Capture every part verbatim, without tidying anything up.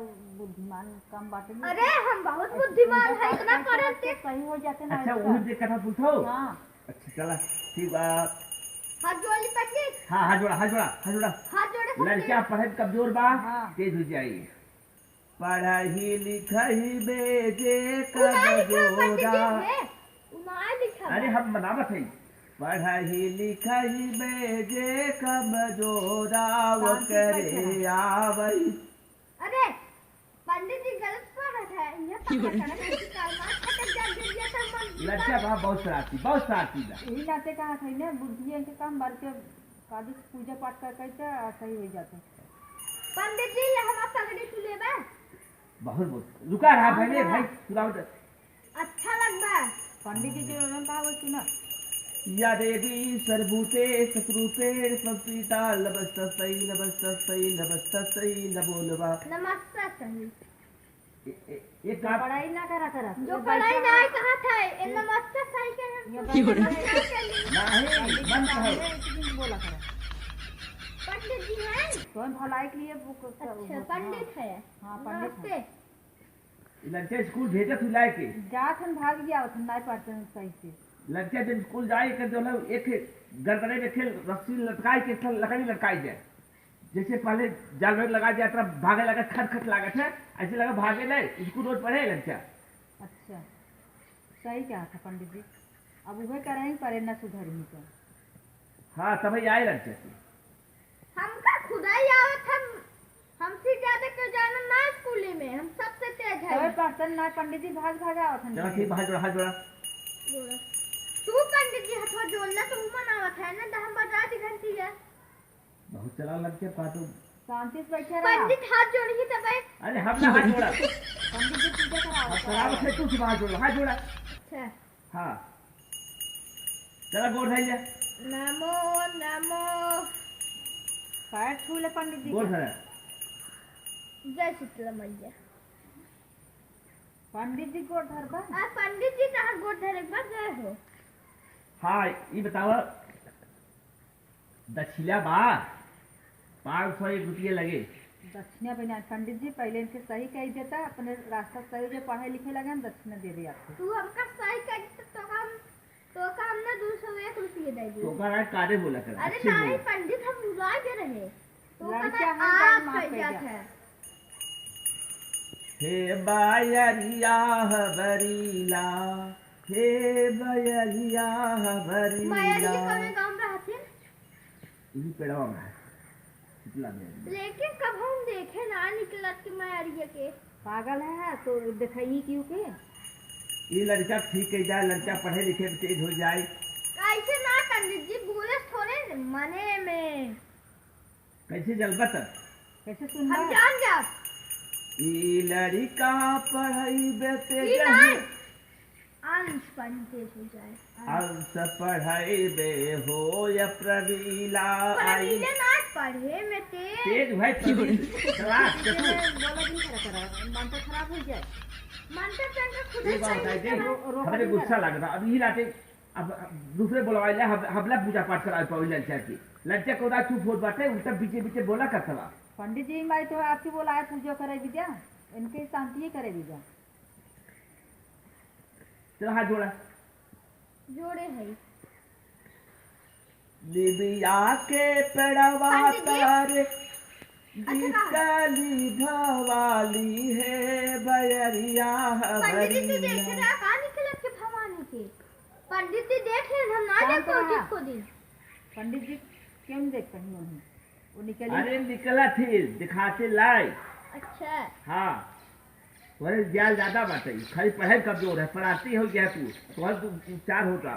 बुद्धिमान कम बाटे ना। अरे, हम बहुत बुद्धिमान है, इतना पढ़ल से सही हो जाते ना। अच्छा, वही देख कथा पूछो। हाँ। अच्छा, चला, ठीक बा। हाथ जोड़ ली पंडित। हाँ, हाथ जोड़ा, हाथ जोड़ा, हाथ जोड़ा। हाथ जोड़े पंडित। लड़का पढ़े कमजोर बा, हाँ। तेज हो जाई। पढ़ाई लिखाई में जे उ ना लिखा पंडित जी, कमजोरा। हे, उ ना लिखा अरे, बा। हम बनावत हई। पढ़ाई लिखाई में जे कमजोरा, शांति से ओकरे बैठे रहो। आवई। अरे, पंडित जी गलत पढ़त है, ये पढ़त है, इसकी कलमा खटक जा, गिर गया तो मन लड़का बा बहुत शरारती, बहुत शरारती बा। यही नाते कहा था ना, बुद्धि इनके कम बढ़ के काजू के पूजा पाठ कर करके आ सही हो जाते। पंडित जी, ये हमार पगड़ी तू लेबा? बहुत, बहुत। रुका रहा हाँ, पहले हाँ। भाई, सुनाओ तो। अच्छा लगबा। पंडित जी जो उन्होंने कहा वो सुना। या देवी सर्वभूते सतरूपे संस्थिता नमस्तस्यै नमस्तस्यै नमस्तस्यै नमो नमः। नमस्ते सही। ए, ए, एक जो आप पढ़ाई ना करा करा। जो ये पढ़ाई बैठा ना है। कहा था, ये ये नमस्ते सही के हम ये तो बैठा है। नमस्ते के लिए। नहीं, पंडित जी मन सामने कहो। एक दिन बोला करा। पंडित जी हैं? कौन भलाई के लिए वो क-, क-, अच्छा, वो, पंडित हाँ। है। हाँ, पंडित है। नमस्ते। लड़का स्कूल भेजत हूँ लाए के। जात हन, भाग गया, उठन नहीं पढ़ते हैं सही से। लड़का जब स्कूल जाए के जो है, एक गर्दने में खेल रस्सी लटकाई के, एक लकड़ी लटकाई जाए। जैसे पहले जानवर लगा जाए, तब भागे लगा, खट खट लागत है, ऐसे लगा भागे नहीं, स्कूल रोज पढ़े लड़का। अच्छा, सही कहा था पंडित जी। अब उहे करे ही परे, न सुधरी तो। हाँ, तब ही आए लड़का के। हमका खुदाई आवत, हम, हमसे ज्यादा केहू जानत ना स्कूले में, हम सबसे तेज है। तबे पढ़तन ना पंडित जी, भाग भाग आवत हन। चला ठीक, हाथ जोड़ा, हाथ जोड़ा। जोड़ा। तू पंडित जी हथवा जोड़ ला, तू मनावत है ना, तो हम बजा दी घंटी है। बहुत चला लग के पाटू। शांति से बैठे रहा। पंडित हाथ जोड़ी ही तबे। अरे हम ना हाथ जोड़ा। पंडित जी पूजा कराओ। अब करावत है तू, तू हाथ जोड़ा, हाथ जोड़ा। अच्छा। हाँ। चला गोड़ धइल जा। नमो, नमो। पैर छू ले पंडित जी गोड़ के। धरा। जय शीतला मैया। पंडित जी गोड़ धरबा? आ, पंडित जी तहार गोड़ धरे के बाद जय हो। हाँ, ई बतावा, दक्षिणा बा? पाँच सौ एक रुपया लगे। दक्षिणा बिना, पंडित जी पहले इनके सही कह देता, अपने रास्ता सही जो पढ़े लिखे लगे, हम दक्षिणा दे दे आपको। तू हमका सही कह देता तो हम, तो का हमने दो सौ एक रुपये दे दिए। तो का राय कारे बोला कर, अरे अच्छे नहीं बोल। पंडित, हम बुला के रहे। तो लड़का कहता, हम आप गाँव में कह जात है। हे बायरिया हबरीला, हे बायरिया हबरीला। माया जी कौन गाँव में रहथिन? इही पेड़वा में है। शीतला में। लेकिन कब हम देखे ना निकलत के मयरिया के। पागल है, तो देखइए क्यों के? ये लड़का ठीक कह जाए, लड़का पढ़े लिखे में तेज हो जाए। ऐसे ना पंडित जी, बोले थोड़े मने में। कैसे जलबा तब? कैसे सुनबा? हम जान जाब। ई लड़का पढ़ाई बेते ई जाए। नहीं। अंश पढ़े तेज हो जाए। अंश पढ़ाई बे हो या प्रवीला आई। प्रवीला ना पढ़े में तेज। तेज भाई प्रवीण, क्लास के तू। बोला भी नहीं करा करा, मन तो खराब हो जाए। मन तो चंगा खुद ये ही बात है, सही देख, रो-, रो-, हमरे गुस्सा लग रहा। अब यही लाते, अब, अब दूसरे बोलवाई ले, हम, हमला पूजा पाठ करावे पावे लड़का के। लड़का को ना चुप होत बाटे, उल्टा बीचे बीचे बोला करता बा। पंडित जी, माई तो आपकी बोलाए पूजा करे दीजा, इनके शांति करे दीजा। चला हाथ जोड़ा। जोड़े है। निबिया के पेड़वा पंडित जी। तर अच्छा, कहा? निकली भवाली है बयरिया पंडित जी, तू हमारी। देखे रहा, कहाँ निकलत के भवानी के? पंडित जी देख ले, हम ना शांत जाए रहा। पंडित को दिन। पंडित जी क्यों नहीं देख पाई हम? वो निकली। अरे निकला थी, दिखाते लाई। अच्छा। हाँ। वही ज्ञान ज्यादा बाटे, खाली पढ़े कमजोर है, पढ़ाती हो गया तू, तो तू उपचार होता।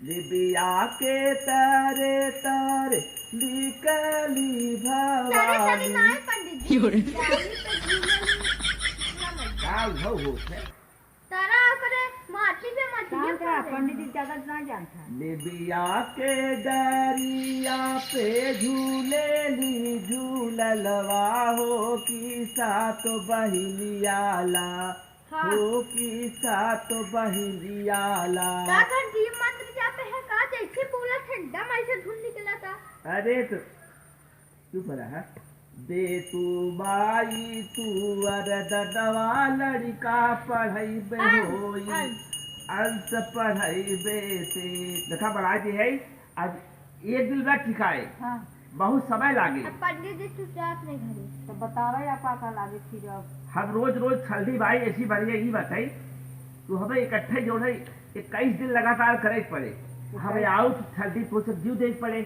निबिया के तारे तारे निकली तारे तारे भवानी। नाय पंडित जी। क्यों रे? जाली पे झूलल ना मजा। का उधव होत है? तारा ओकरे माटी पे मटिया शांत रहा, पड़ गई। पंडित जी ज्यादा ना जानता। निबिया के डरिया पे झूलेली झूललवा हो की सात बहिनिया ला, हाँ। हो की सात बहिनिया ला। का कर दी मंत्र जाते हैं का, जैसे बोला था एकदम ऐसे धुन निकला था। अरे तो चुप रहा। दे तू माई तू वरदनवा, लड़िका पढ़इबे होई, अंश पढ़इबे से। देखा, बड़ाइ दिहे, अब एक दिन ना ठिकाए, हाँ। बहुत समय लागे। अब पंडित जी चुपचाप नहीं घरे। तो बतावे या का का लागे फिर अब? हम रोज रोज छल्दी भाई ऐसी बढ़िया ई बताई, तू हमें इकट्ठे जो है इक्कीस दिन लगातार करे के पड़े। हमें आउत छल्दी पोछत जीव दे के पड़े।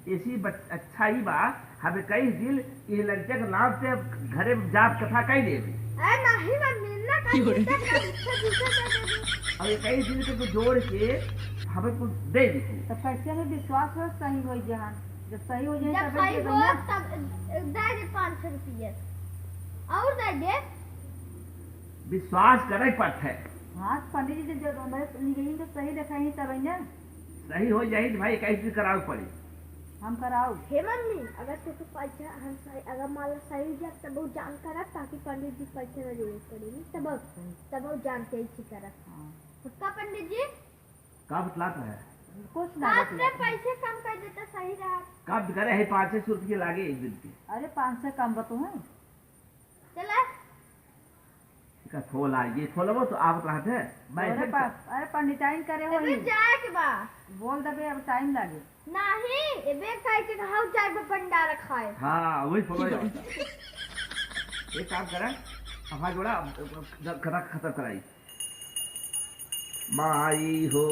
ऐसी बच-, अच्छा ही बा, हमें कई दिन ये लड़के के नाम पे घरे जाप कथा कई देबे। अरे नहीं मम्मी, ना कर, दूसरा, दूसरा, दूसरा दे दे। और ये कई दिन के तू जोड़ के हमें कुछ दे दी तू। तो कैसे में विश्वास हो सही हो जहाँ? जब सही हो जाए जब तब सही दे हो देना। तब दे दे पाँच सौ रुपये। और दे दे। विश्वास करे पड़त है। हाँ, पंडित जी जब हमारे निगही तो सही देखा ही तब ना। सही हो जाई तो भाई, कैसे करावे पड़ी? हम कराओ। हे मम्मी, अगर तो, तो पैसा हम सही, अगर मान लो सही हो जाए, तब वो जान करब, ताकि पंडित जी पैसे न देवे पड़े, नहीं? तब, तब वो जान के ऐसे करब। हाँ। पक्का पंडित जी? का बतलात है? कुछ ना काश बतलात में है। पैसे कम कर देता, सही रहा। का करे है, पाँच सौ रुपये लागे एक दिन के। अरे, पाँच सौ कम बतो है। चला। का फोन आ गई, फोन वो तो आवत रहत है। मैं अरे फिर पा-, अरे पंडिताइन करे हो अबे ही। जाए के बा। बोल दबे, अब टाइम लागे। नहीं, एबे काहे के घाव जाए बा पंडाल खाए। हाँ, वही फोन ही आवत है। एक काम करा, हमारा जोड़ा, अब, अब, अब खतम, खतम कराई। माई हो,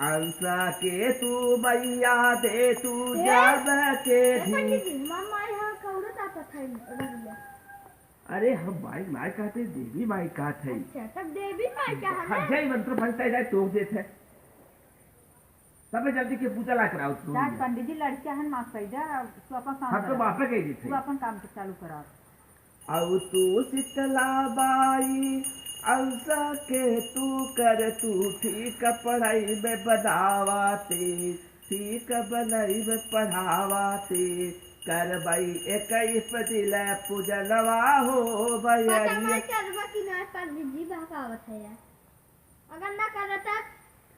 अंसा के तू मैया दे तू ए, जब के ए, धी। पंडित जी, हमार माई हाँ कौड़त आपत है, अरे भैया। अरे, हम माई, माई कहत है, देवी माई कहत है। अच्छा, तब देवी माई का है हाँ, ना? जय मंत्र फंसता है, जाए तोड़ देत है। तबे जल्दी के पूजा ला कराओ तू। जा, पंडित जी, लड़कियां हन, माफ कर जा, तू अपन काम हम तो करा। माफे कह देत तू है। अपन काम के चालू करा। अउ तू शीतला बाई, अंसा के तू कर, तू ठीक पढ़ाई में बनावाते, ठीक बनाई में पढ़ावाते, करबई इक्कीस दिन पूजनवा हो बयरिया। पटवा करबा कि ना, पंडित जी बहकावत है यार। अगर ना करत,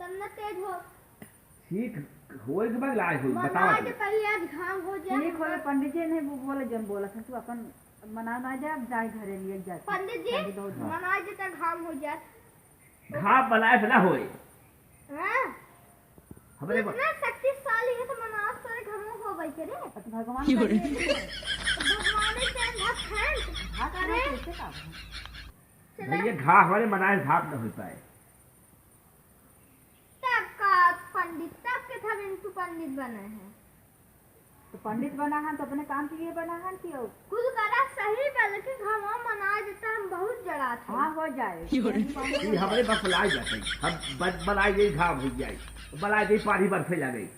तब ना तेज हो। ठीक होए के बाद लाज होई, मना बतावा के तू। पहले आज घाम हो जाए, ठीक होले, पंडित जी नहीं वो बोले, जन बोला था, तू अपन मना ना जा, जाए घरे लिए जा। पंडित जी, पंडित बहुत हाँ। मना जे तक घाम हो जाए। घाम बनाए से ना होए। हाँ। हमरे तू इतना शक्तिशाली है तो मना सारे घाम हो भाई करे। तो भगवान का ये है। भगवान के भक्त हैं। भक्त करे। कैसे का है? चला। भैया, घा हमारे मनाए घात न हो पाए। तब का पंडित, तब के धर्म तू पंडित बना है। तो पंडित बना है तो अपने काम के लिए बना है कि और? कुल करा सही, बल्कि घामा मना देता, हम बहुत जड़ात है। हाँ, हो जाए। ये हमारे बस लाई जाते हैं। हम बन-, बनाए यही घाम हो जाए, बनाए यही पानी बर्फे लगे।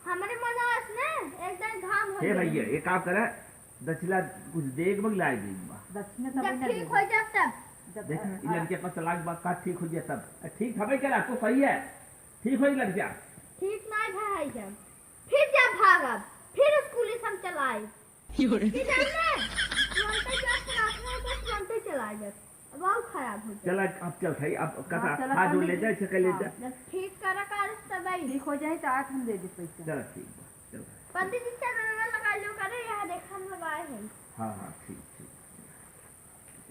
हमरे मनोज ने एकदम घाम हो हे गया। भैया, एक काम करे, दक्षिणा कुछ दे के बगलाए दे बा। दक्षिणा तब जब ना ठीक देबे। हो जाए तब। जब, देखा, आ, ई आ। लड़के पर तलाक बा, का ठीक हो जाए तब। आ, ठीक हवे करा, तो सही है। ठीक होई लड़किया। ठीक नहीं भाई जब। फिर जा भागब, फिर स्कूल से हम चलाए। योरे। कि जाने, तुरंते जा प्रार्थना कर, तुरंते चला जा। अब और खराब हो जाए। चला, अब चल भाई, अब कथा हाँ, चला हाथ जोड़ पंडित ले जी। जाए, छके ले हाँ। जा। जब ठीक करा कर तब आई। ठीक हो जाए तो आज हम दे दे पैसा। चला ठीक बा, चल। पंडित जी चैनल में लगा लो करे, यहाँ देखा हम लगाए हैं। हाँ, हाँ, ठीक, ठीक।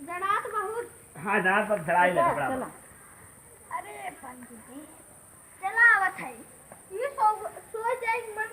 जड़ात बहुत। हाँ, जड़ात पर जड़ाई ले चला, कपड़ा। चला। अरे पंडित जी, चला आवत है। ये सो, सो जाए मन